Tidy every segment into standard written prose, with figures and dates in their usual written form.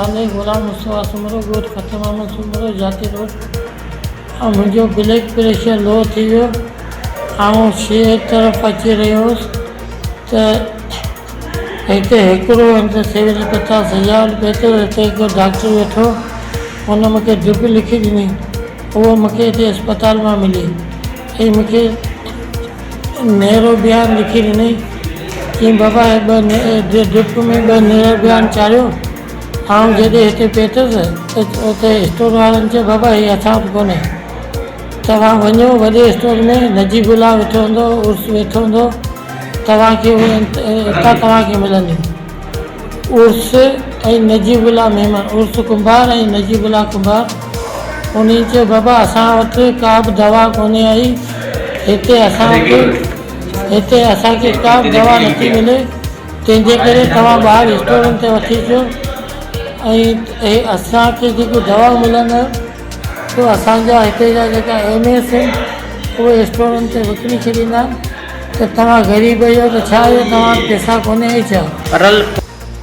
نالي غلام مصطفيٰ سومرو ڳوٺ فتح محمد سومرو جاتي روڊ ۽ منهنجو بلڊ پريشر لو ٿي ويو آئون شهر طرف اچي رهيو هوس ته هتي هڪڙو هنڌ سول اسپتال سجاول پهتو هتي هڪ ڊاڪٽر ويٺو هن مونکي ڊرپ لکي ڏني اهو مونکي هتي اسپتال مان ملي ۽ مونکي نيرو بيان لکي ڏني چيائين بابا هي ٻه ڊرپ ۾ ٻه نيرا بيان چاڙهيو آئون جڏهن هتي پهتس ته اتي اسٽور وارن چيو بابا هي اسان وٽ ڪونهي توهان وڃو وڏي اسٽور ۾ نجيب الله ويٺو هوندو عرس ويٺو هوندو توهان کي اهي اتان توهان کي ملنديون. عرس ۽ نجيب الله ميمڻ، عرس ڪنڀار ۽ نجيب الله ڪنڀار، انهن چيو بابا اسان وٽ ڪا به دوا ڪونهي آئي، هتي اسان وٽ هتي اسان کي ڪا به دوا نٿي ملي، تنهن جي ڪري توهان ٻاهر اسٽورن تي وٺي اچو ۽ اسان کي جيڪيون دوائون ملنديون سو اسان جا هتي جا جيڪا ايم ايس آهن اهي اسٽورن تي وڪڻي ڇڏيندا آهن. ته توهان غريب آهيو ته ڇا اهو توهان وٽ پئسا ڪونهي ۽ ڇا؟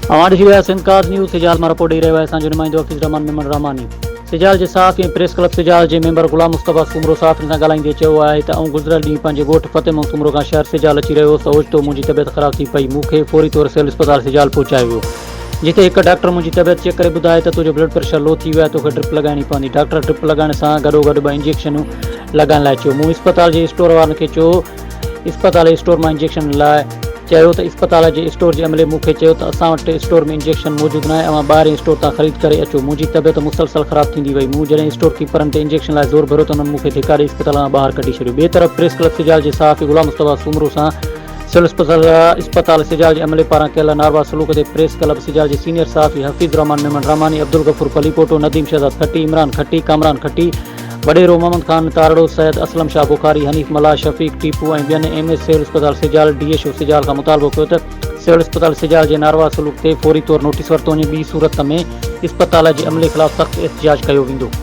اوهان ڏسي رهيا آهيو سنڌ ڪاز نيوز سجال مان رپورٽ ڏئي رهيو آهي اسان جو نمائندو حفيظ الرحمان ميمڻ رحماني سجال جي صحافي ۽ پريس ڪلب سجال جي ميمبر غلام مصطفيٰ سومرو صحافين سان ڳالهائيندي چيو آهي ته آئون گذريل ڏينهن پنهنجي ڳوٺ فتح محمد سومرو کان شهر سجال اچي رهيو هوس ته اوچتو منهنجي طبيعت خراب ٿي پئي مون کي فوري طور سول اسپتال سجال پهچايو ويو جتي هڪ ڊاڪٽر منهنجي طبيعت چيڪ ڪري ٻڌايو ته تنهنجو بلڊ پريشر لو ٿي ويو آهي توکي ڊرپ لڳائڻي پوندي ڊاڪٽر ڊرپ لڳائڻ سان گڏوگڏ ٻه انجيڪشنون لڳائڻ لاء چيو مون اسپتال جي اسٽور وارن کي چيو اسپتال جي اسٽور مان انجيڪشن لاء چيو ته اسپتال جي اسٽور جي عملي مون کي چيو ته اسان وٽ اسٽور ۾ انجيڪشن موجود ناهي اوهان ٻاهرين اسٽور تان خريد ڪري اچو منهنجي طبيعت مسلسل خراب ٿيندي وئي مون جڏهن اسٽور ڪيپرن تي انجيڪشن لاء زور ڀريو ته انهن مون کي ڌڪا ڏئي اسپتال کان ٻاهر ڪڍي ڇڏيو ٻئي طرف پريس ڪلب سجال جي صحافي غلام مصطفيٰ سومرو سان سول اسپتال سجال جي عملي پاران ڪيل ناروا سلوڪ تي پريس ڪلب سجال جي سينيئر صحافي حفيظ الرحمان ميمڻ رحماني، عبدالغفور پليپوٽو، نديم شهزاد کٽي، عمران کٽي، ڪامران کٽي، وڏيرو محمد خان تارڙو، سيد اسلم شاهه بخاري، حنيف ملاح، شفيق ٽيپو ۽ ٻين ايم ايس سول اسپتال سجال ڊي ايڇ او سجال کان مطالبو ڪيو ته سول اسپتال سجال جي ناروا سلوڪ تي فوري طور نوٽيس ورتو وڃي ٻي صورت ۾ اسپتال جي عملي خلاف سخت احتجاج ڪيو ويندو.